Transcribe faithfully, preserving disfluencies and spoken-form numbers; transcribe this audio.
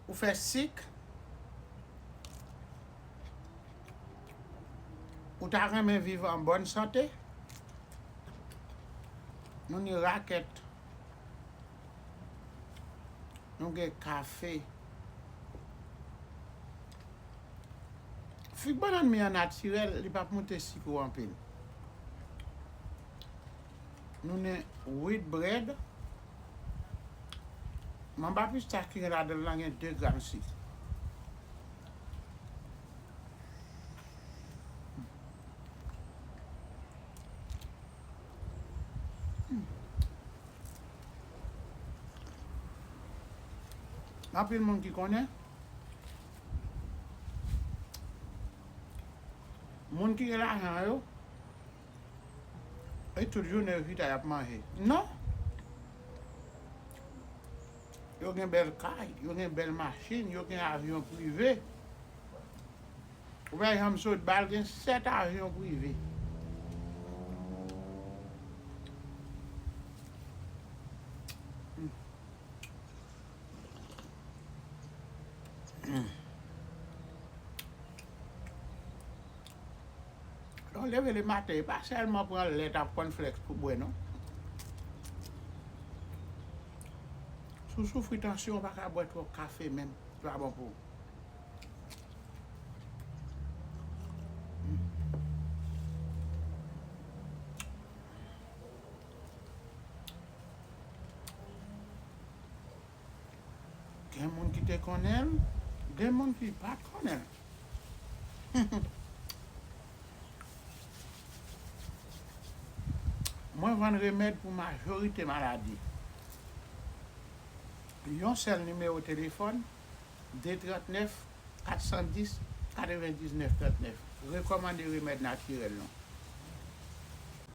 Ou fè sik. Ou ta renmen viv an bòn sante. Nou ni rakèt. Nou gen kafe. Fig bannann mi an natirèl, li p ap moute sik ou anpil. Nou ni wheat bread. Manba pistach ki gen ladan l lan gen de gram sik. Anpil moun ki konnen. Moun ki gen lajan yo, e tout jounen yo chita y ap manje. Non. Yo gen bèl kay, yo gen bèl machin, yo gen avyon prive. Ou pa janm sot bal gen sèt avyon prive. Lè w leve le maten, e pa sèlman pran lèt ak kònflèks pou bwè, non. Si w soufri tansyon, w pa ka bwè twòp kafe menm. Li pa bon pou ou. Gen moun ki te konnen l, gen moun ki pa t konnen l. Mwen vann remèd pou majorite maladi. Yon sèl nimewo telefòn, de trant nèf, kat san dis, katrevendiznèf trant nèf. Rekòmande remèd natirèl nou.